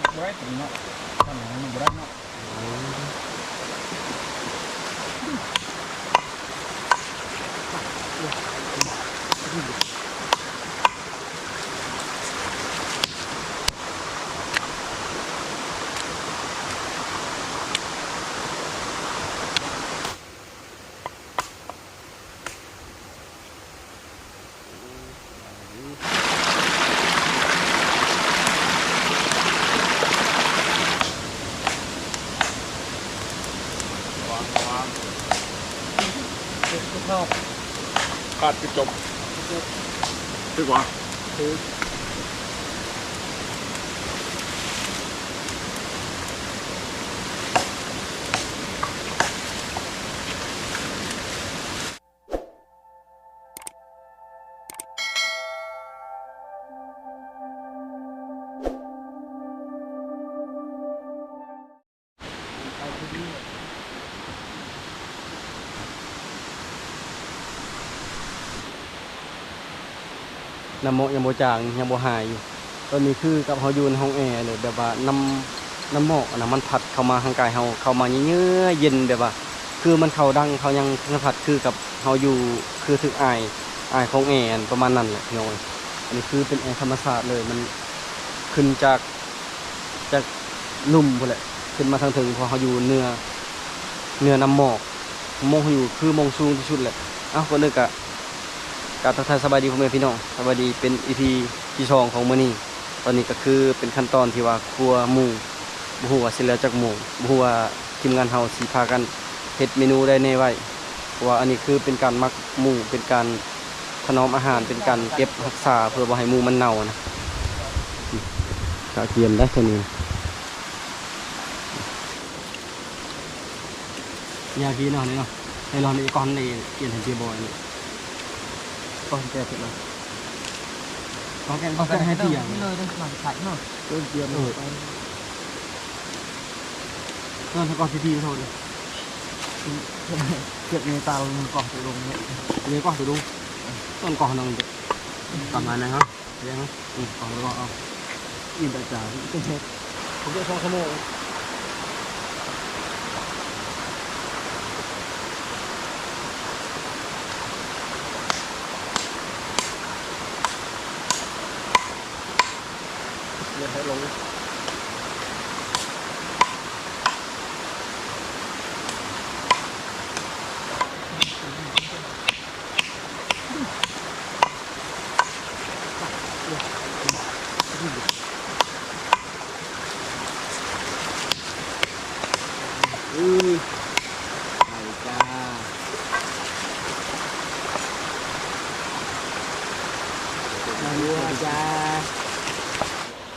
ບໍ່ໄດ້ຕົວນີ້ເນາະ ມັນບໍ່ໄດ້ເນາະ. ຂາດຄືຈົບ ຖືກບໍ່? ຖືກ. ນ້ຳໝອກຍັງບໍ່ຈາງ ຍັງບໍ່ຫາຍຢູ່. ຕອນນີ້ຄືກັບເຮົາຢູ່ໃນຫ້ອງແອເລີຍ ແບບວ່ານ້ຳ ນ້ຳໝອກຫັ້ນນະ ມັນພັດເຂົ້າມາຮ່າງກາຍເຮົາ ເຂົ້າມາເຍືອເຢັນ ແບບວ່າຄືມັນເຂົ້າດັງເຂົ້າຫຍັງ ສຳຜັດຄືກັບເຮົາຢູ່ ຄືຖືກອາຍ ອາຍຂອງແອ ປະມານນັ້ນແຫຼະພີ່ນ້ອງເອີຍ. ອັນນີ້ຄືເປັນແອທຳມະຊາດເລີຍ ມັນຂຶ້ນຈາກ ຈາກລຸ່ມພຸ້ນແຫຼະ ຂຶ້ນມາທາງເທິງ ເພາະເຮົາຢູ່ເໜືອ ເໜືອນ້ຳໝອກ ໝ່ອງເຮົາຢູ່ຄືໝ່ອງສູງທີ່ສຸດແຫຼະ. ເອົ້າ ກ່ອນອື່ນກະ ກາບທັກທາຍສະບາຍດີພໍ່ແມ່ພີ່ນ້ອງ ສະບາຍດີ ເປັນອີພີທີສອງຂອງມື້ນີ້. ຕອນນີ້ກະຄືເປັນຂັ້ນຕອນທີ່ວ່າຄົວໝູ ບໍ່ຮູ້ວ່າຊິແລ້ວຈັກໂມງ ບໍ່ຮູ້ວ່າທີມງານເຮົາຊິພາກັນເຮັດເມນູໃດແດ່ໄວ້ ເພາະວ່າອັນນີ້ຄືເປັນການໝັກໝູ ເປັນການຖະໜອມອາຫານ ເປັນການເກັບຮັກສາເພື່ອບໍ່ໃຫ້ໝູມັນເນົ່ານະ. ກະກຽມໄດ໋ໂຕນີ້. ຍາກດີເນາະ ນີ້ເນາະ ໃຫ້ລອງນີ້ກ່ອນ ນີ້ປ່ຽນໃຫ້ເຈບອຍນີ້ ກ່ອນແກະເສັດແລ້ວ ຕ້ອງແກະ ຕ້ອງແກະໃຫ້ເຕີມນີ້ເລີຍເດີ ມັນໃສ່ເນາະ ເຕີມເຕີມ ເອີ ເຕີມໃຫ້ກ່ອນຊິດີ ໂທດເດີ ເກັບໃນຕາ ມັນກໍຕົກລົງເນາະ ເລີຍກໍຕົກລົງ ຕົ້ນກໍນັ້ນ ປະມານນັ້ນເນາະ. ເຮັດຫຍັງ? ອືມ ເອົາ ເອົາ ເອົາ ອີກແບບຈານ ເຮັດ ເຮັດສອງຊົ່ວໂມງ ເຮັດໃຫ້ລົງ. ອື ໄປຈ້າ ມາຫົວຈ້າ.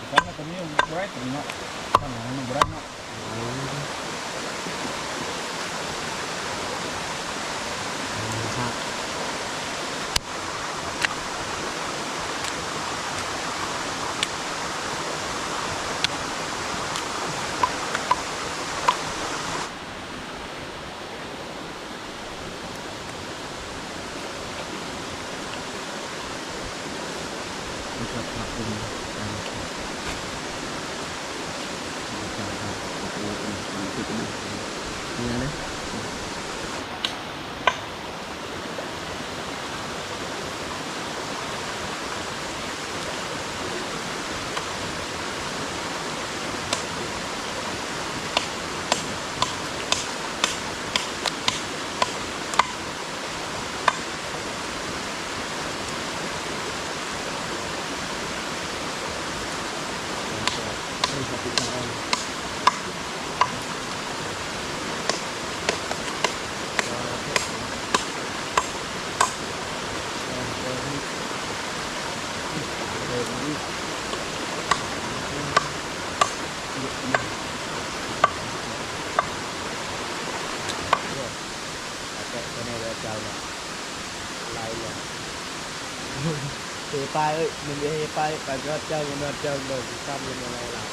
ຕອນນັ້ນກໍມີບໍ່ໄດ້ຕົວນີ້ເນາະ ຕອນນັ້ນມັນບໍ່ໄດ້ເນາະ. ແກະໄປແດ່ເຈົ້ານະ ຫຼາຍແລ້ວ ເຮປາຍເອີຍ ມັນເຮປາຍ ປາຍຍອດເຈົ້າ ມັນຍອດເຈົ້າ ໂດນຊ້ຳ ມັນລາຍຫຼາຍ.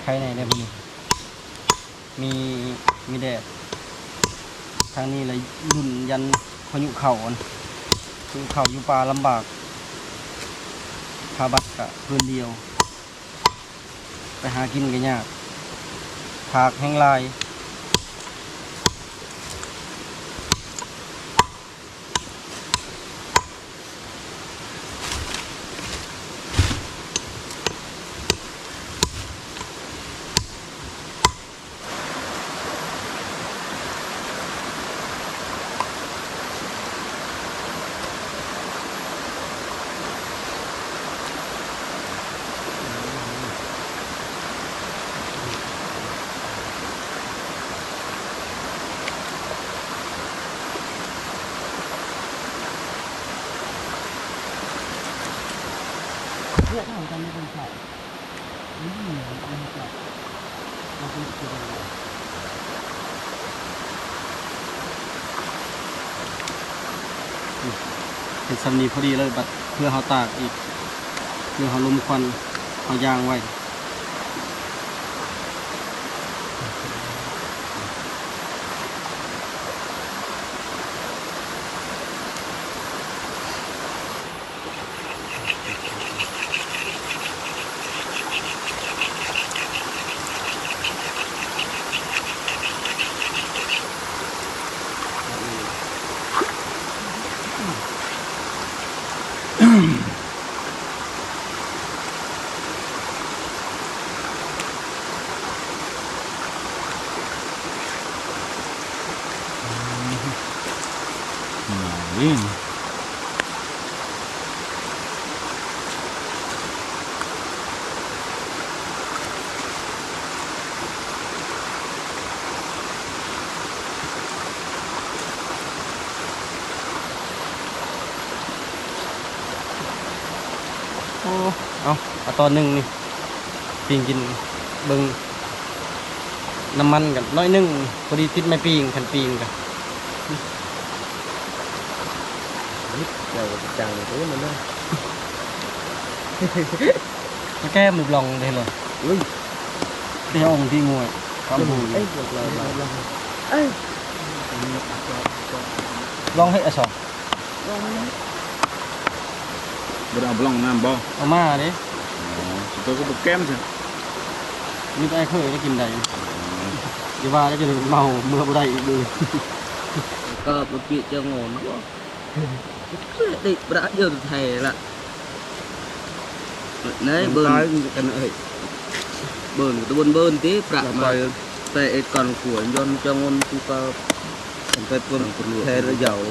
ໃຄແດ່ເດ້ມື້ນີ້ ມີ ມີແດດ ທາງນີ້ລະລຸ້ນຢັນພາຍຸເຂົ້າ ພາຍຸເຂົ້າຢູ່ປ່າລຳບາກ ຜ້າບັດກະພື້ນດຽວ ໄປຫາກິນກະຍາກ ຖາກແຮງຫຼາຍ. ເຮັດຊ່ຳນີ້ພໍດີເລີຍ ບັດເພື່ອເຮົາຕາກອີກ ເພື່ອເຮົາລົມຄວັນ ເຮົາຢ່າງໄວ. ໂອ້ ເອົາ ເອົາຕອນໜຶ່ງນີ້ ປີ້ງກິນ ເບິ່ງ ນ້ຳມັນກັນໜ້ອຍໜຶ່ງ ພໍດີຕິດໄມ້ປີ້ງ ຄັນປີ້ງກະ ເຈົ້າກະຈັງເດ້ມັນເນາະ ມາແກ້ມບລອງເດ້ເລີຍ ອຸ້ຍ ເຕະອົງທີ່ງວຍ ຄຳພູ ເອີຍ ລອງເຮັດອະສອງ ບໍ່ໄດ້ເອົາບະຫຼອງນ້ຳບໍ່? ເອົາມາເດ້. ອໍ ຊິໂຕກະບໍ່ແກ້ມຊະ ມີແຕ່ອ້າຍເຂີຍໄດ້ກິນໄດ້. ຢ່າວ່າແລ້ວ ຈົນເມົາເມືອບໍ່ໄດ້ອີກເລີຍ. ກະບໍ່ເກະຈະງອນບໍ່ ເກະໄດ້ປະເດີແທ້ລະ. ນາຍເບີນ ເບີນກະຕະບົນເບີນຕິ ປະມາ ແຕ່ເອັດການຂົວ ຍ້ອນຈະງອນຄືກະ ໄປປົນແທ້ລະຢາວ ເ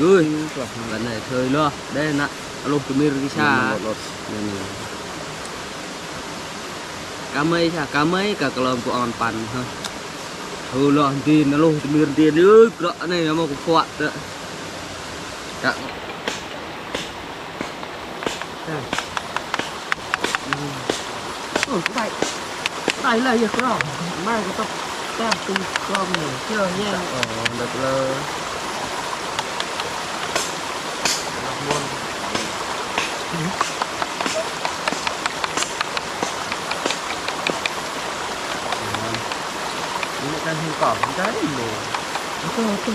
ອີຍ ກະໄດ້ເທີຍເນາະ ໄດ້ນະ ອາລົດຕະມິລວິຊາ ກະໄມຊະ ກະໄມກະກະລອມກູອອນປັນ ເອີ ລອນຕີນ ອາລົດຕະມິລຕີນ ເອີຍ ກະໄດ້ນະ ມາກະຄວະ ກະ ໂອ້ ໄດ້ ໄດ້ເລີຍ ຢ່າກະລອງ ມາກະຕ້ອງແຕ້ມຕີກອງເລີຍ ເຈີແຍງ ອໍ ເລີກເລີຍ ລະມົນ ນີ້ການເຮັດກອງໄດ້ເລີຍ ໂຕ ໂຕ.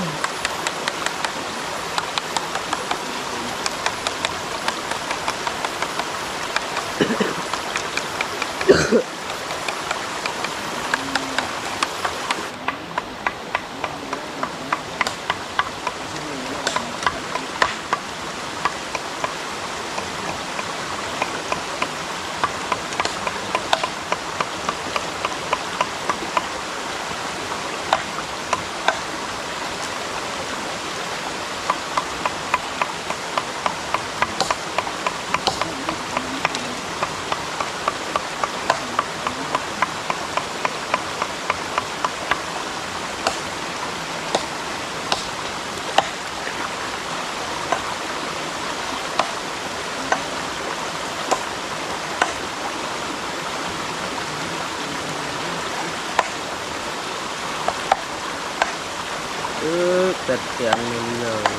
ເອີ ແປດກຽງເລີຍ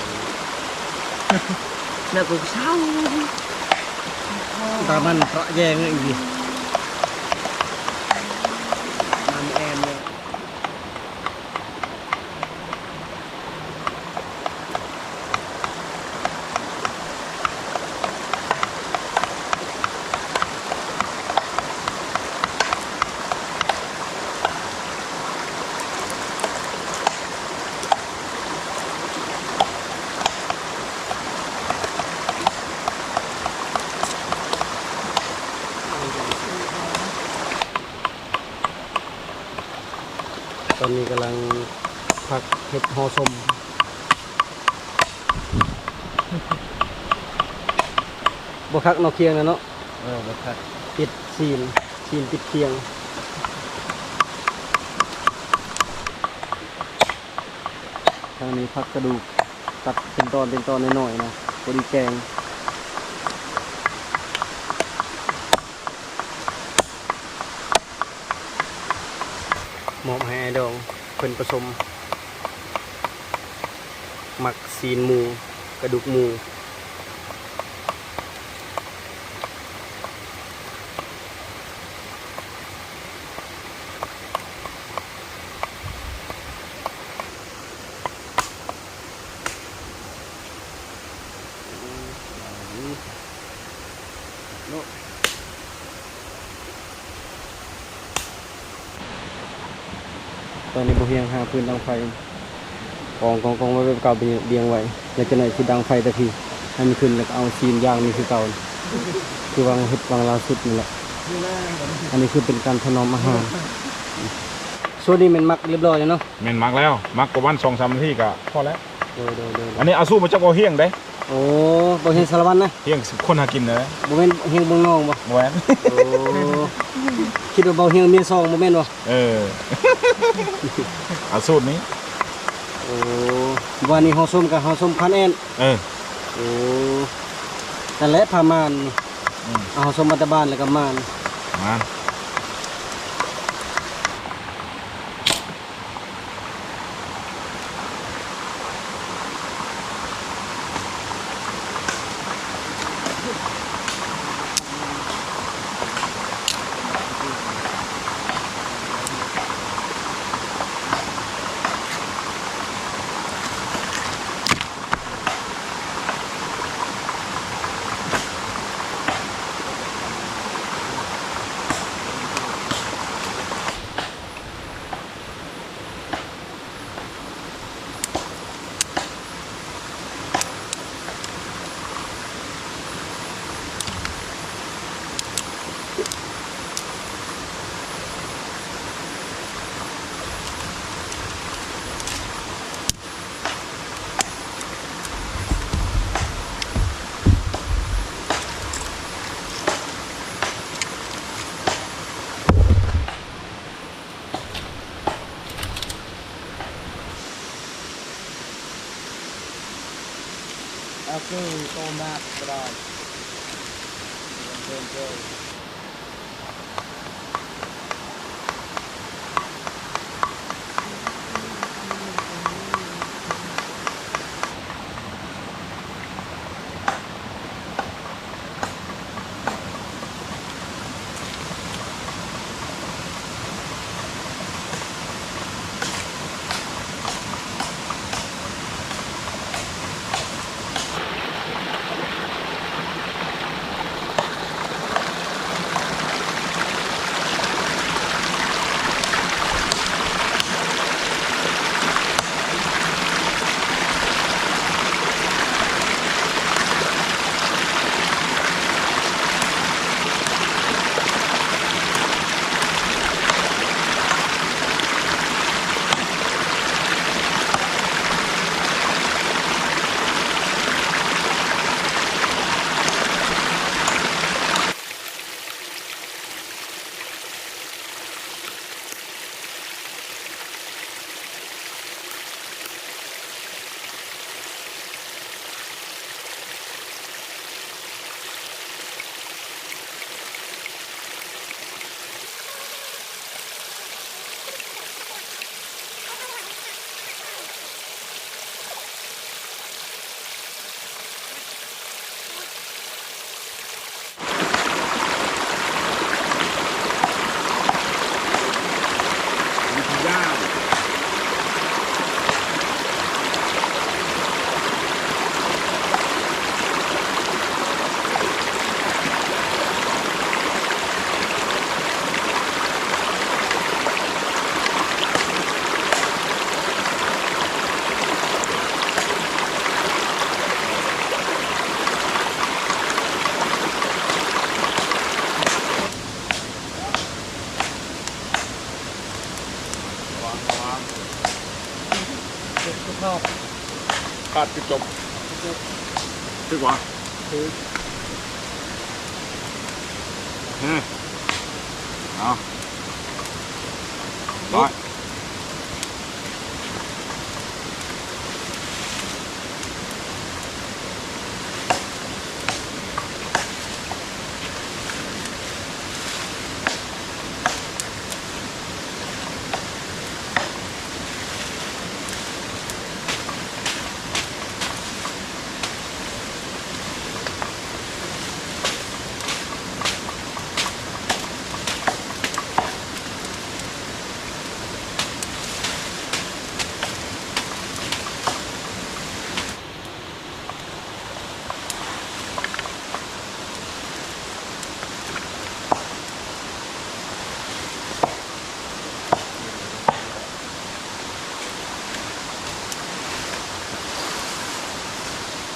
ແລ້ວກະເຊົາ ຕາມັນປະແຍງອີກ. ຕອນນີ້ກຳລັງພັກເຮັດຫໍ່ສົ້ມ ບໍ່ຄັກເນາະ ຄຽງນະເນາະ. ເອີ ບໍ່ຄັກ ຕິດຊີ້ນ ຊີ້ນຕິດຄຽງ. ທາງນີ້ຜັກກະດູກ ຕັດເປັນຕອນເປັນຕອນນ້ອຍໆນະ ພໍດີແກງ. ມອບໃຫ້ອ້າຍດອງເພິ່ນປະສົມ ໝັກຊີ້ນໝູ ກະດູກໝູ. ຕອນນີ້ບໍ່ຮຽງຫາຟືນດັງໄຟ ກອງໆໆໄວ້ແບບເກົ່າ ໄປລຽງໄວ້ ແລ້ວຈັກໜ້ອຍຊິດັງໄຟແຕ່ພີ້ ໃຫ້ມັນຂຶ້ນ ແລ້ວກໍເອົາຊີ້ນຢ່າງນີ້ຄືເກົ່າ ຄືຫວ່າງເຮັດຫວ່າງລ່າສຸດນີ້ແຫຼະ. ອັນນີ້ຄືເປັນການຖະໜອມອາຫານ. ສ່ວນນີ້ແມ່ນໝັກຮຽບຮ້ອຍແລ້ວເນາະ? ແມ່ນ ໝັກແລ້ວ ໝັກປະມານສອງສາມນາທີກໍພໍແລ້ວ. ໂດຍໆໆ ອັນນີ້ອາສູດມາຈາກເບົາຮຽງເດ້. ໂອ້ ເບົາຮຽງສາລະວັນນະ? ຮຽງຄົນຫາກິນນະ. ບໍ່ແມ່ນຮຽງເມືອງນອງບໍ່? ບໍ່ແມ່ນ. ໂອ້ ຄິດວ່າເບົາຮຽງເມຍສອງ ບໍ່ແມ່ນບໍ່? ເອີ ອາສູດນີ້. ໂອ້ ວ່ານີ້ຫໍ່ສົ້ມກະຫໍ່ສົ້ມພັນແອນ. ເອີ ໂອ້ ນັ້ນແຫຼະ ຜ້າມ່ານນີ້. ອືມ ເອົາ ເຮົາສົມບັດຕະບານ ແລ້ວກໍມ່ານ ມ່ານ. Aku tomat berat. Yang penting. ນອກ ຂາດຈຸດຈົບ ຖືກບໍ່? ຖືກ ເຮີ້ຍ ເອົາ ໄປ.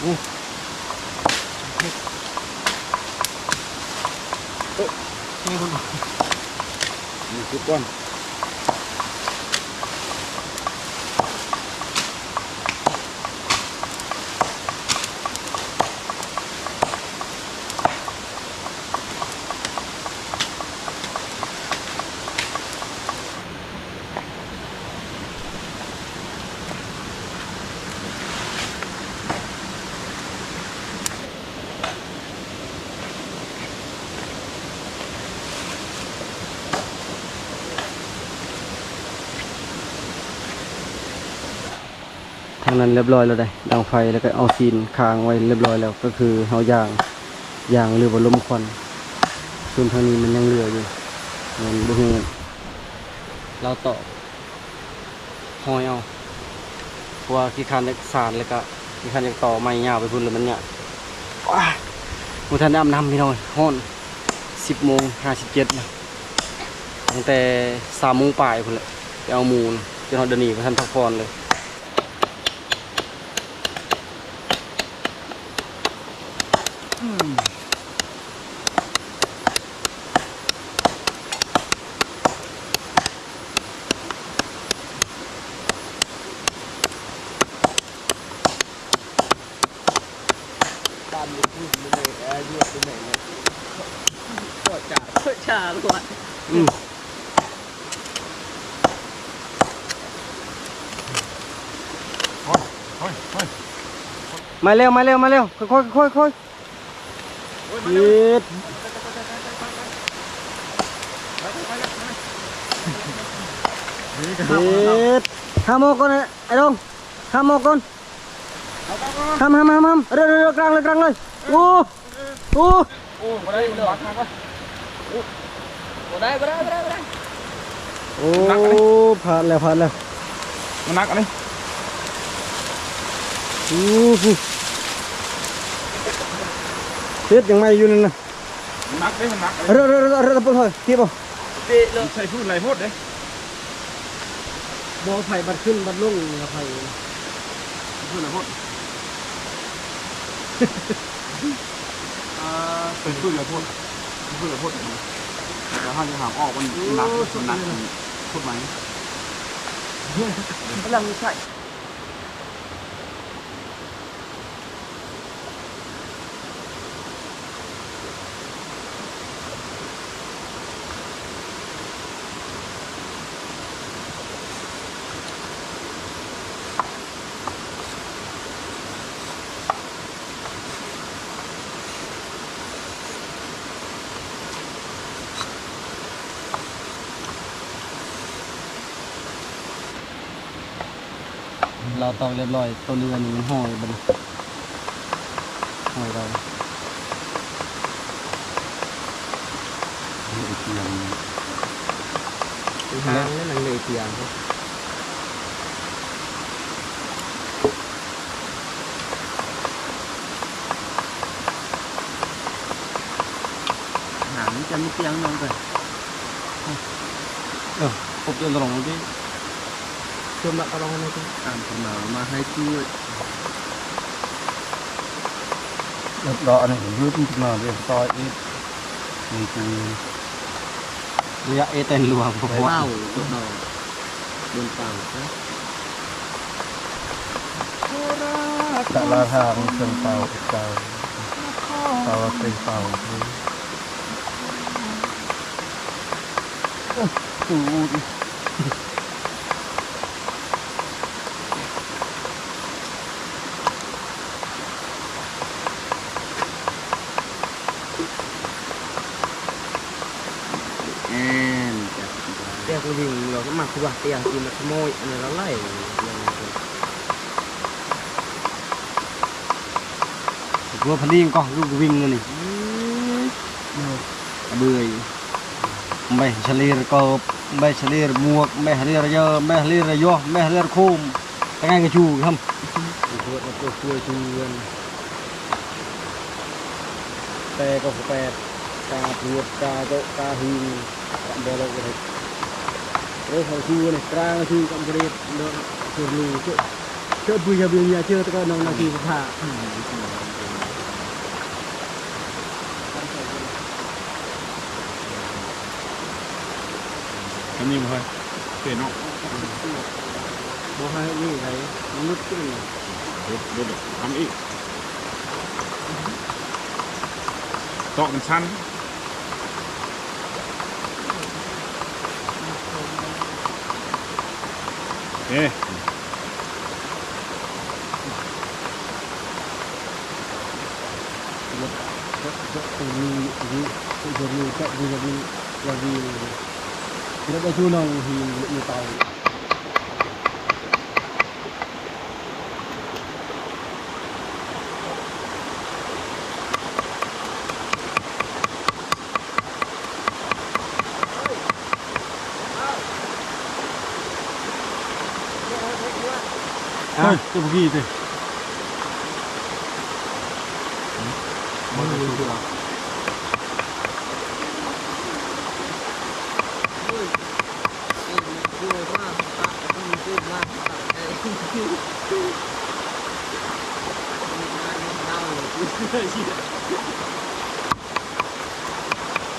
ໂອ້ ເອີ ນີ້ຄົນ ນີ້ຄືກ່ອນ. ທາງນັ້ນລຽບຮ້ອຍແລ້ວເດ້ ດັງໄຟ ແລ້ວກໍເອົາຊີ້ນຄ້າງໄວ້ລຽບຮ້ອຍແລ້ວ ກໍຄືເຮົາຍ່າງ ຍ່າງ ຫຼືວ່າລົມຄວັນ. ສ່ວນທາງນີ້ມັນຍັງເຫຼືອຢູ່ ແມ່ນບໍ່ຮູ້ ລາວຕອກ ຫ້ອຍເອົາ ເພາະວ່າຂີ້ຄ້ານຈາກສານ ແລ້ວກະຂີ້ຄ້ານຈາກຕໍ່ໄມ້ຍາວໄປພຸ້ນ ແລ້ວມັນຍາກ. ໂອ້ຍ ບໍ່ທັນໄດ້ອາບນ້ຳພີ່ນ້ອງ ຮ້ອນ ສິບໂມງຫ້າສິບເຈັດແລ້ວ ຕັ້ງແຕ່ສາມໂມງປາຍພຸ້ນແຫຼະ ໄປເອົາໝູ ຈົນຮອດດຽວນີ້ບໍ່ທັນພັກຜ່ອນເລີຍ. ຕາມຢູ່ພຸ້ນ ມື້ນີ້ ເອີ ຢູ່ທີ່ໄຫນເນາະ ໂຄດຈາ ໂຄດຈາລວດ ອືມ. ມາແລ້ວ ມາແລ້ວ ມາແລ້ວ ຄ່ອຍໆ ຄ່ອຍໆ ຄ່ອຍໆ ໂອ້ຍ ມາແລ້ວ ເຮັດ ເຮັດ ຫ້າໝໍ້ກ່ອນ ໄອ້ດອງ ຫ້າໝໍ້ກ່ອນ ຫ້າມ ຫ້າມ ຫ້າມ ເດີ ເດີ ເດີ ກາງເລີຍ ກາງເລີຍ ໂອ້ ໂອ້ ໂອ້ ບໍ່ໄດ້ ມັນໜັກ ໜັກ ໂອ້ ບໍ່ໄດ້ ບໍ່ໄດ້ ບໍ່ໄດ້ ບໍ່ໄດ້ ໂອ້ ມັນໜັກອັນນີ້ ພາດແລ້ວ ພາດແລ້ວ ມັນໜັກອັນນີ້ ໂອ້ໂຫ ເຮັດຫຍັງໃໝ່ຢູ່ນັ້ນນະ ມັນໜັກເດ້ ມັນໜັກເດ້ ເດີ ເດີ ເດີ ເດີ ເດີ ເດີ ເດີ ເດີ ເດີ ເດີ ເດີ ເດີ ເດີ ເດີ ບໍ່ ໄຜບັດຂຶ້ນບັດລົງລະ ໄຜ ຂຶ້ນລະໂພດ ອ່າ ເປັນພືດລະໂພດ ເປັນພືດລະໂພດ ແລ້ວເຮົາຈະຫາມອອກ ມັນໜັກ ມັນໜັກ ມັນໂຄດໃໝ່ ກຳລັງໃສ່. ລາວຕອກລຽບຮ້ອຍ ຕົວເຮືອນີ້ມັນຫ້ອຍບັດນີ້ ຫ້ອຍລາວ ໄອ້ຕຽງ ຫາງນັ້ນນະ ໄອ້ຕຽງ ຫາງນີ້ຈະມີຕຽງນ້ອງເອີຍ. ເອີ ຄົບເດືອນຕະຫຼອງນີ້ ເຊື່ອມລະຕະຫຼອງນີ້ ຕາມຕຳນາມາໃຫ້ຊ່ວຍ ລະອັນນີ້ຢືດມາເປັນຕໍ່ອີກ ນີ້ຄື ລະຍະເອແຕນຫຼວງ ເປົ່າ ເປັນເປົ່າ ເປັນເປົ່າ ເປັນເປົ່າ ເນາະ. ສາລາທາງເຄື່ອງເປົ່າເຈົ້າ ເປົ່າເຕັງເປົ່າ ຕູດ ແອນ ແຕ່ຜູ້ຍິງລາວກໍມັກວ່າ ແຕ່ທີ່ມັກຂະໂມຍ ອັນນັ້ນລາວໄລ່ ຫົວພະລີງກໍລູກວິງອັນນີ້ ອືມ ເບື່ອຍ ໄມ້ສະເລຍກອບ ໄມ້ສະເລຍໝວກ ໄມ້ສະເລຍເຢີ ໄມ້ສະເລຍຢໍ ໄມ້ສະເລຍໂຄມ ຕະໄງກະຈູກຳ ແຕ່ກໍແປດ ກາບວດ ກາໂຕະ ກາຫຶງ ກະບໍ່ລົກເລີຍ ໂອ້ ເຂົາຊູນີ້ ກາງຊູກຳເບຣດ ເດີນ ເດີນລູ ເຈາະ ເຈາະປືຢາເບຍເຈາະຕະກະນອງນາທີ່ພາ ອັນນີ້ບໍ່ໃຫ້ເຕະເນາະ ບໍ່ໃຫ້ນີ້ໄດ ມັນຫຼຸດຂຶ້ນ ເຮັດ ເຮັດ ທຳອີກ ເຕາະມັນສັ້ນ ເອີ ເຮີ້ຍ ເຈົ້າບໍ່ກີ້ຕິ ບໍ່ໄດ້ສຸກລະ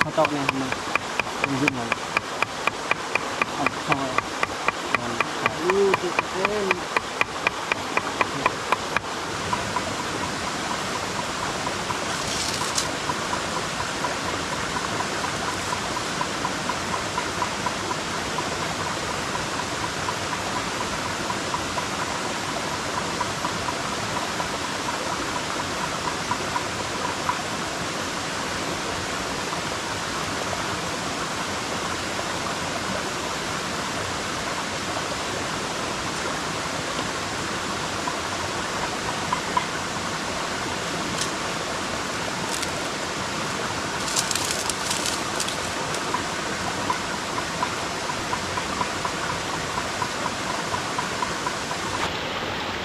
ເຂົາຕອກແນ່ນອນ ມັນຢຸດມັນ ເອົາເຂົ້າ ມັນ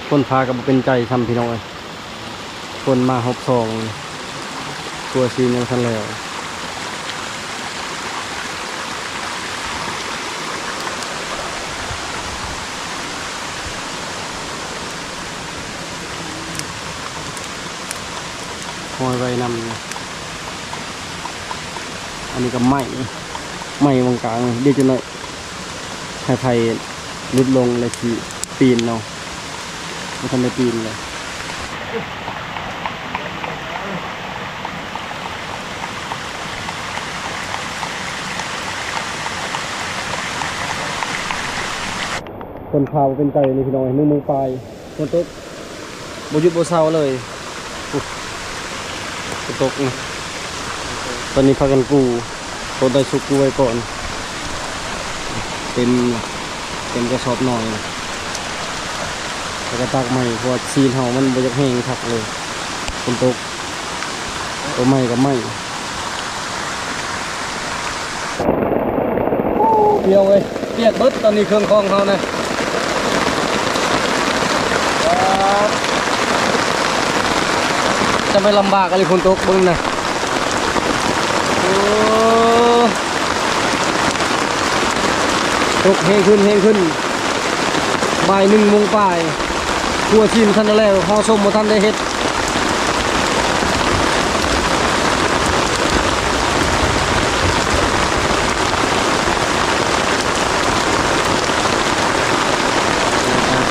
ຝົນຟ້າກໍບໍ່ເປັນໃຈຊ້ຳ ພີ່ນ້ອງເອີຍ. ຝົນມາຮອບສອງ ຄົວຊີນຍັງບໍ່ທັນແລ້ວ. ຫ້ອຍໄວ້ນຳ. ອັນນີ້ກໍໄມ້ ໄມ້ວາງກາງ ດຽວຈັກໜ້ອຍ ໃຫ້ໄຜ່ຫຼຸດລົງແລ້ວຊິປີນເອົາ. ບໍ່ທັນໄດ້ປີນເລີຍ. ຝົນຟ້າບໍ່ເປັນໃຈນີ້ ພີ່ນ້ອງເອີຍ ໜຶ່ງໂມງປາຍ ຝົນຕົກ ບໍ່ຢຸດບໍ່ເຊົາເລີຍ. ອຸ້ຍ ຝົນຕົກນະ. ຕອນນີ້ພາກັນກູ້ ຕົວໃດສຸກກູ້ໄວ້ກ່ອນ. ເຕັມ ເຕັມກະສອບນ້ອຍ. ແລ້ວກໍຕາກໃໝ່ ເພາະວ່າຊີນເຮົາມັນບໍ່ຢາກແຫ້ງຄັກເລີຍ. ຝົນຕົກ ຕົວໃໝ່ກໍໃໝ່. ໂອ້ ປຽກເວີຍ ປຽກເບິດຕອນນີ້ເຄື່ອງຂອງເຮົານະ. ຈະໄປລຳບາກອີ່ຫຼີ ຝົນຕົກເບິ່ງນະ. ໂອ້ ຕົກແຮງຂຶ້ນ ແຮງຂຶ້ນ. ບ່າຍໜຶ່ງໂມງປາຍ ຄົວຊີນບໍ່ທັນໄດ້ແລ້ວ ຫໍສົມບໍ່ທັນໄດ້ເຮັດ.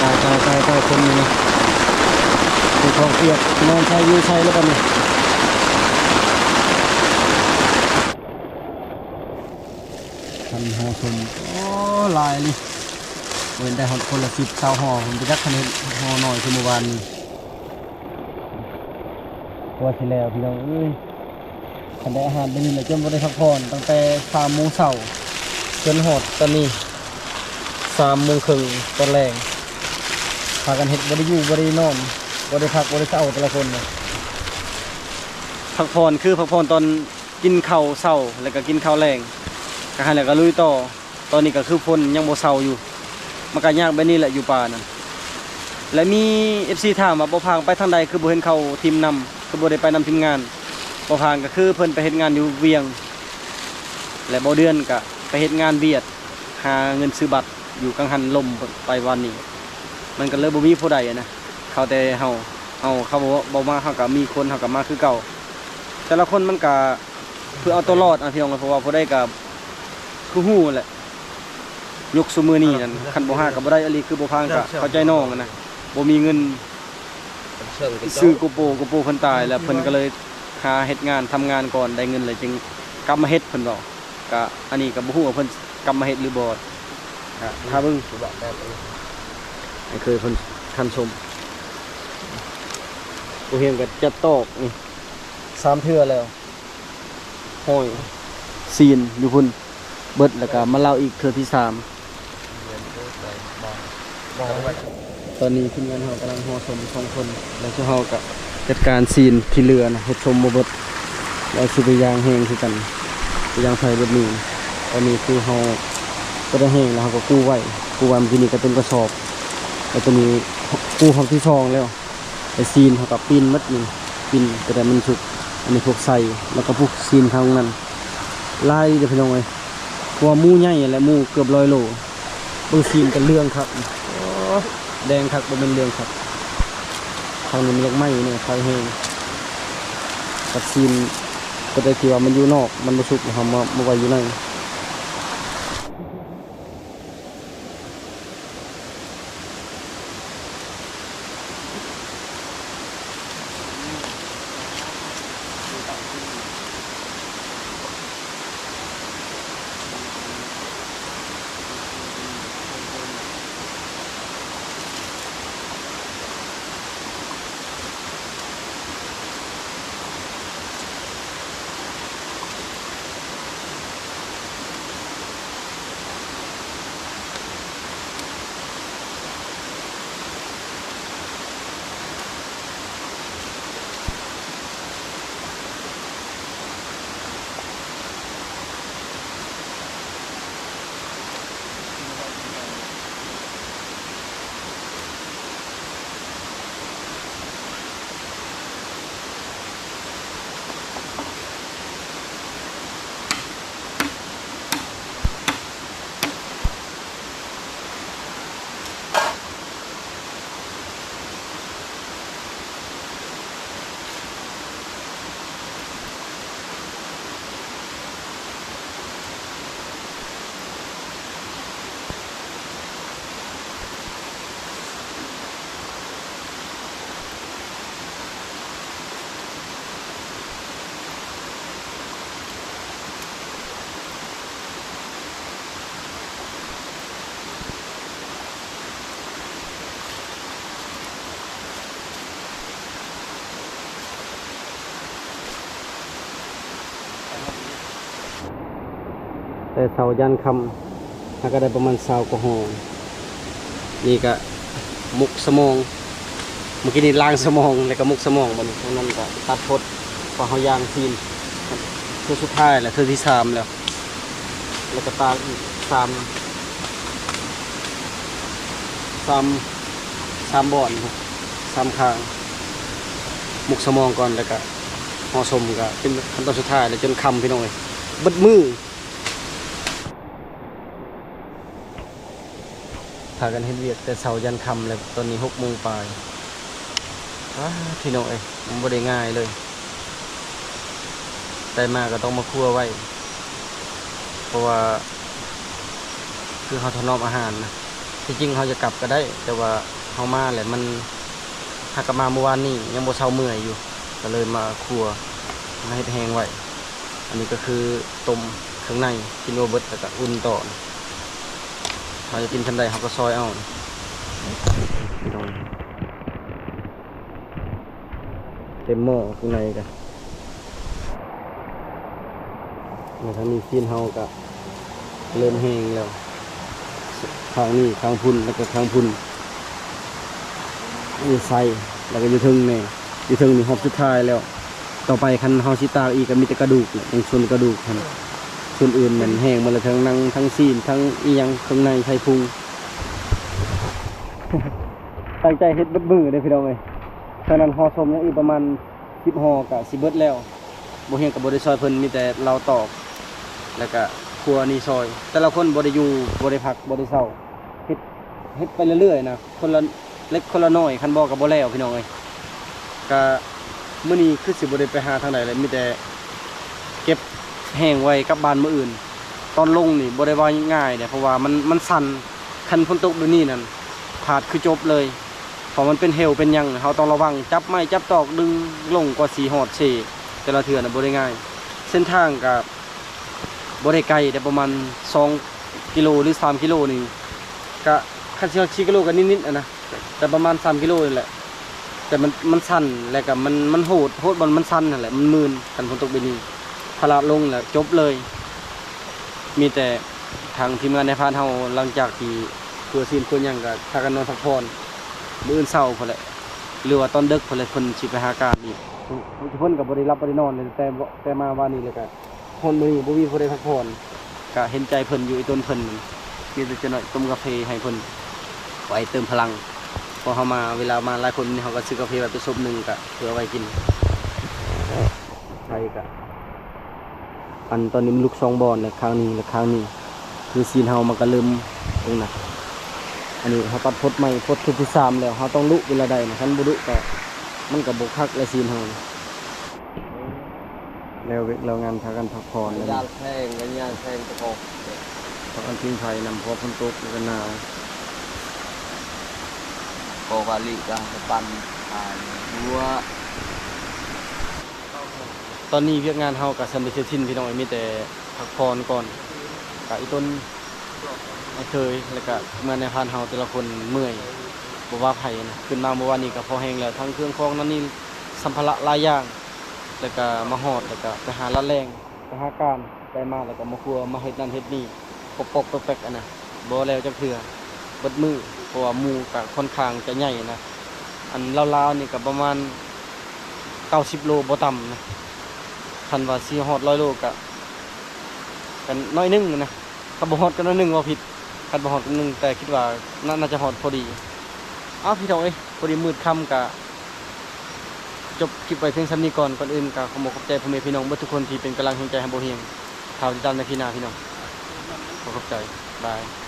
ຕາຍ ຕາຍ ຕາຍ ຕາຍ ຄົນນີ້ນະ. ເຂົ້າປຽກ ນອນໃສ່ຢູ່ໃສ່ແລ້ວບັດນີ້. ຄັນຫໍສົມ ໂອ້ ຫຼາຍອີ່ຫຼີ ເຫັນໄດ້ຮອດຄົນລະສິບຊາວຫໍ ເພິ່ນໄປຈັກຄັນເຫັນຫໍນ້ອຍຄືມື້ວານນີ້. ກວ່າຊິແລ້ວພີ່ນ້ອງເອີຍ ຄັນໄດ້ອາຫານແບບນີ້ແຫຼະ ຈົນບໍ່ໄດ້ພັກຜ່ອນ ຕັ້ງແຕ່ສາມໂມງເຊົ້າ ຈົນຮອດຕອນນີ້ສາມໂມງເຄິ່ງຕອນແລງ ພາກັນເຮັດ ບໍ່ໄດ້ຢູ່ ບໍ່ໄດ້ນອນ ບໍ່ໄດ້ພັກ ບໍ່ໄດ້ເຊົາ ແຕ່ລະຄົນນະ. ພັກຜ່ອນຄືພັກຜ່ອນຕອນ ກິນເຂົ້າເຊົ້າ ແລ້ວກໍກິນເຂົ້າແລງ ກະຫັ້ນແຫຼະ ກໍລຸຍຕໍ່. ຕອນນີ້ກໍຄືຝົນຍັງບໍ່ເຊົາຢູ່ ມັນກໍຍາກແບບນີ້ແຫຼະ ຢູ່ປ່ານັ້ນ. ແລະ ມີເອັຟຊີຖາມວ່າ ບໍ່ພາງໄປທາງໃດ ຄືບໍ່ເຫັນເຂົາທີມນຳ ຄືບໍ່ໄດ້ໄປນຳທີມງານ? ບໍ່ພາງກໍຄືເພິ່ນໄປເຮັດງານຢູ່ວຽງ ແລະ ບໍ່ເດືອນກໍໄປເຮັດງານຫວຽດ ຫາເງິນຊື້ບັດຢູ່ກັງຫັນລົມ ໄປວານນີ້ ມັນກໍເລີຍບໍ່ມີຜູ້ໃດນະ. ເຂົາແຕ່ເຮົາ ເຮົາ ເຂົາບໍ່ ບໍ່ມາ ເຮົາກໍມີຄົນ ເຮົາກໍມາຄືເກົ່າ. ແຕ່ລະຄົນມັນກໍເພື່ອເອົາຕົວລອດນະພີ່ນ້ອງ ເພາະວ່າຜູ້ໃດກໍຄືຮູ້ແຫຼະ ຍຸກຊຸມື້ນີ້ນັ້ນ ຄັນບໍ່ຫາກໍບໍ່ໄດ້ອີ່ຫຼີ ຄືບໍ່ພາງກໍເຂົ້າໃຈນ້ອງນະ ບໍ່ມີເງິນຊື້ໂກໂປ ໂກໂປເພິ່ນຕາຍແລ້ວ ເພິ່ນກໍເລີຍຫາເຮັດງານ ທຳງານກ່ອນ ໄດ້ເງິນແລ້ວຈຶ່ງກັບມາເຮັດ ເພິ່ນເວົ້າ. ກະອັນນີ້ກະບໍ່ຮູ້ວ່າເພິ່ນກັບມາເຮັດຫຼືບໍ່ ກະຖ້າເບິ່ງ. ອ້າຍເຂີຍເພິ່ນຄັນສົມ ບໍ່ຮຽງກະຈັບຕອກນີ້ສາມເທື່ອແລ້ວ ຫ້ອຍຊີ້ນຢູ່ພຸ້ນເບິດ ແລ້ວກະມາລາວອີກເທື່ອທີສາມ. ຕອນນີ້ທີມງານເຮົາກຳລັງຫໍສົມສອງຄົນ ແລ້ວເຮົາກະຈັດການຊີ້ນທີ່ເຫຼືອນະ ເຮັດສົມບໍ່ເບິດ ແລ້ວຊິໄປຢ່າງແຫ້ງຄືກັນ ໄປຢ່າງໄຟເບິດນີ້. ຕອນນີ້ຄືເຮົາກໍໄດ້ແຫ້ງແລ້ວ ເຮົາກໍກູ້ໄວ້ ກູ້ໄວ້ມື້ກີ້ນີ້ກໍເຕັມກະສອບ ແລ້ວຕອນນີ້ກູ້ຮອບທີສອງແລ້ວ. ໄອ້ຊີ້ນເຮົາກໍປີ້ນໝົດນີ້ ປີ້ນຕົວໃດມັນສຸກ ອັນນີ້ພວກໄສ້ ແລ້ວກໍພວກຊີ້ນທາງນັ້ນ ຫຼາຍເດ້ພີ່ນ້ອງເອີຍ ເພາະວ່າໝູໃຫຍ່ແຫຼະ ໝູເກືອບຮ້ອຍໂລ. ເບິ່ງຊີ້ນກໍເຫຼືອງຄັກ ໂອ້ ແດງຄັກ ບໍ່ແມ່ນເຫຼືອງຄັກ. ທາງນີ້ມັນຢາກໄໝ້ແດ່ ໄຟແຮງ ກັບຊີ້ນຕົວໃດທີ່ວ່າມັນຢູ່ນອກ ມັນບໍ່ສຸກ ເຮົາມາ ມາໄວ້ຢູ່ໃນ. ແຕ່ເຊົ້າຢ້ານຄ່ຳ ຫາກະໄດ້ປະມານຊາວກວ່າຫໍ່. ນີ້ກະໝົກສະໝອງ ມື້ກີ້ນີ້ລ້າງສະໝອງ ແລ້ວກະໝົກສະໝອງ. ບັດນີ້ທາງນັ້ນກະຕັດພົດ ເພາະເຮົາຍ່າງຊີ້ນເທື່ອສຸດທ້າຍແລ້ວ ເທື່ອທີສາມແລ້ວ. ແລ້ວກະຕາກອີກສາມ ສາມ ສາມບ່ອນ ສາມຂ້າງ. ໝົກສະໝອງກ່ອນ ແລ້ວກະຫໍ່ສົມ ກະເປັນຂັ້ນຕອນສຸດທ້າຍແລ້ວ ຈົນຄ່ຳພີ່ນ້ອງເອີຍ ເບິດມື້. ພາກັນເຮັດວຽກແຕ່ເຊົ້າຢັນຄ່ຳແລ້ວ ຕອນນີ້ຫົກໂມງປາຍ. ອ້າ ພີ່ນ້ອງເອີຍ ມັນບໍ່ໄດ້ງ່າຍເລີຍ ໄດ້ມາກໍຕ້ອງມາຄົວໄວ້ ເພາະວ່າຄືເຮົາຖະໜອມອາຫານນະ. ທີ່ຈິງເຮົາຈະກັບກໍໄດ້ ແຕ່ວ່າເຮົາມາແລ້ວມັນ ຫາກະມາມື້ວານນີ້ຍັງບໍ່ເຊົາເມື່ອຍຢູ່ ກໍເລີຍມາຄົວ ມາເຮັດແຮງໄວ້. ອັນນີ້ກໍຄືຕົ້ມເຄື່ອງໃນ ກິນບໍ່ເບິດ ແລ້ວກໍອຸ່ນຕໍ່. ເຮົາຈະກິນສ່ຳໃດເຮົາກໍຊອຍເອົາ. ເຕັມໝໍ້ຂ້າງໃນກະ ແລ້ວທາງນີ້ຊີ້ນເຮົາກະເລີ່ມແຫ້ງແລ້ວ ຂ້າງນີ້ ຂ້າງພຸ້ນ ແລ້ວກະຂ້າງພຸ້ນ ນີ້ໃສ່ ແລ້ວກະຢູ່ເທິງແນ່ ຢູ່ເທິງນີ້ຮອບສຸດທ້າຍແລ້ວ. ຕໍ່ໄປຄັນເຮົາຊິຕາກອີກກະມີແຕ່ກະດູກແຫຼະ ຍັງສ່ວນກະດູກຫັ້ນ ສ່ວນອື່ນແມ່ນແຫ້ງໝົດແລ້ວ ທັງໜັງ ທັງຊີ້ນ ທັງອີ່ຫຍັງ ເຄື່ອງໃນ ໄຊພຸງ. ຕັ້ງໃຈເຮັດເບິດມື້ເດ້ພີ່ນ້ອງເອີຍ. ທາງນັ້ນຫໍ່ສົ້ມຍັງອີກປະມານ ສິບຫໍ່ກະຊິເບິດແລ້ວ. ບໍ່ຮຽງກະບໍ່ໄດ້ຊ່ອຍເພິ່ນ ມີແຕ່ລາວຕອກ ແລ້ວກະຄົວນີ້ຊ່ອຍ. ແຕ່ລະຄົນບໍ່ໄດ້ຢູ່ ບໍ່ໄດ້ພັກ ບໍ່ໄດ້ເຊົາ ເຮັດ ເຮັດໄປເລື້ອຍໆນະ ຄົນລະເລັກຄົນລະນ້ອຍ ຄັນບໍ່ກະບໍ່ແລ້ວພີ່ນ້ອງເອີຍ. ກະມື້ນີ້ຄືຊິບໍ່ໄດ້ໄປຫາທາງໃດເລີຍ ມີແຕ່ເກັບແຫ້ງໄວ້ກັບບ້ານມື້ອື່ນ. ຕອນລົງນີ້ບໍ່ໄດ້ວ່າງ່າຍເດ້ ເພາະວ່າມັນ ມັນສັ່ນ ຄັນຝົນຕົກແບບນີ້ນັ້ນ ພາດຄືຈົບເລີຍ ເພາະມັນເປັນເຫວເປັນຫຍັງ ເຮົາຕ້ອງລະວັງ ຈັບໄມ້ຈັບຕອກດຶງລົງ ກວ່າຊິຮອດເຊ ແຕ່ລະເທື່ອນະບໍ່ໄດ້ງ່າຍ. ເສັ້ນທາງກະບໍ່ໄດ້ໄກເດ້ ປະມານສອງກິໂລ ຫຼື ສາມກິໂລນີ້ ກະຄັນຊິຮອດສີ່ກິໂລກະນິດໆຫັ້ນນະ ແຕ່ປະມານສາມກິໂລນີ້ແຫຼະ. ແຕ່ມັນ ມັນສັ່ນ ແລ້ວກະມັນ ມັນໂຫດ ໂຫດບ່ອນມັນສັ່ນຫັ້ນແຫຼະ ມັນມື່ນ. ຄັນຝົນຕົກແບບນີ້ ພະລາດລົງແລ້ວຈົບເລີຍ. ມີແຕ່ທາງທີມງານນາຍພານເຮົາ ຫຼັງຈາກທີ່ຄົວຊີ້ນຄົວຫຍັງກະພາກັນນອນພັກຜ່ອນ ມື້ອື່ນເຊົ້າພຸ້ນແຫຼະ ຫຼືວ່າຕອນເດິກພຸ້ນແຫຼະ ເພິ່ນຊິໄປຫາການອີກ. ເພິ່ນກະບໍ່ໄດ້ຫຼັບບໍ່ໄດ້ນອນເລີຍ ແຕ່ ແຕ່ມາວານນີ້ແລ້ວກະ ຮອດມື້ນີ້ບໍ່ມີຜູ້ໃດພັກຜ່ອນ ກະເຫັນໃຈເພິ່ນຢູ່ ອີ່ຕົນເພິ່ນ ມີແຕ່ຈັກໜ້ອຍຕົ້ມກາເຟໃຫ້ເພິ່ນ ໄວ້ເຕີມພະລັງ. ເພາະເຮົາມາ ເວລາມາຫຼາຍຄົນນີ້ ເຮົາກະຊື້ກາເຟໄວ້ໄປຊົບໜຶ່ງ ກະເພື່ອໄວ້ກິນ. ໄຟກະ ອັນຕອນນີ້ມັນລຸກສອງບ່ອນແຫຼະ ຂ້າງນີ້ ແລະ ຂ້າງນີ້ ຄືຊີ້ນເຮົາມັນກະເລີ່ມເອງນະ. ອັນນີ້ເຮົາຕັດພົດໃໝ່ ພົດຊຸດທີສາມແລ້ວ ເຮົາຕ້ອງລຸເວລາໃດນະ ຄັນບໍ່ລຸກະ ມັນກະບໍ່ຄັກແຫຼະຊີ້ນເຮົາ. ແລ້ວວຽກແລ້ວງານ ພາກັນພັກຜ່ອນແລ້ວ ຢ້ານແພງ ກໍຢ້ານແພງຕະກອກ ພາກັນຜິງໄຟນຳ ເພາະວ່າຝົນຕົກ ແລ້ວກໍໜາວ ກໍວ່າລີກະປັ່ນອາຍຫົວ. ຕອນນີ້ວຽກງານເຮົາກະສຳເລັດເສັດສິ້ນພີ່ນ້ອງເອີຍ ມີແຕ່ພັກຜ່ອນກ່ອນ. ກະອີ່ຕົນ ອ້າຍເຂີຍ ແລ້ວກະເມືອນາຍພານເຮົາແຕ່ລະຄົນເມື່ອຍ ບໍ່ວ່າໃຜນະ. ຂຶ້ນມາມື້ວານນີ້ກະພໍແຮງແລ້ວ ທັງເຄື່ອງຂອງນັ້ນນີ້ ສຳພາລະຫຼາຍຢ່າງ ແລ້ວກະມາຮອດ ແລ້ວກະໄປຫາລາດແລ້ງ ໄປຫາການ ໄປມາ ແລ້ວກະມາຄົວ ມາເຮັດນັ້ນເຮັດນີ້ ປົກໆແປັກໆຫັ້ນນະ ບໍ່ແລ້ວຈັກເທື່ອ ເບິດມື້. ເພາະວ່າໝູ່ກະຂ້ອນຂ້າງຈະໃຫຍ່ນະ ອັນລາວໆນີ້ກະປະມານເກົ້າສິບໂລບໍ່ຕ່ຳນະ. ຄັນວ່າຊິຮອດຮ້ອຍໂລກະ ກະໜ້ອຍໜຶ່ງນະ ຄັນບໍ່ຮອດກໍໜ້ອຍໜຶ່ງ ເວົ້າຜິດ ຄັນບໍ່ຮອດກໍໜຶ່ງ ແຕ່ຄິດວ່າໜ້າ ໜ້າຈະຮອດພໍດີ. ເອົ້າ ພີ່ນ້ອງເອີຍ ພໍດີມືດຄ່ຳ ກະຈົບຄລິບໄວ້ພຽງສ່ຳນີ້ກ່ອນ. ກ່ອນອື່ນກະຂໍຂອບໃຈພໍ່ແມ່ພີ່ນ້ອງເບິດທຸກຄົນທີ່ເປັນກຳລັງແຮງໃຈໃຫ້ບໍ່ຮຽງ ຖ້າຕິດຕາມໃນພີ້ໜ້າພີ່ນ້ອງ ຂໍຂອບໃຈ ບາຍ.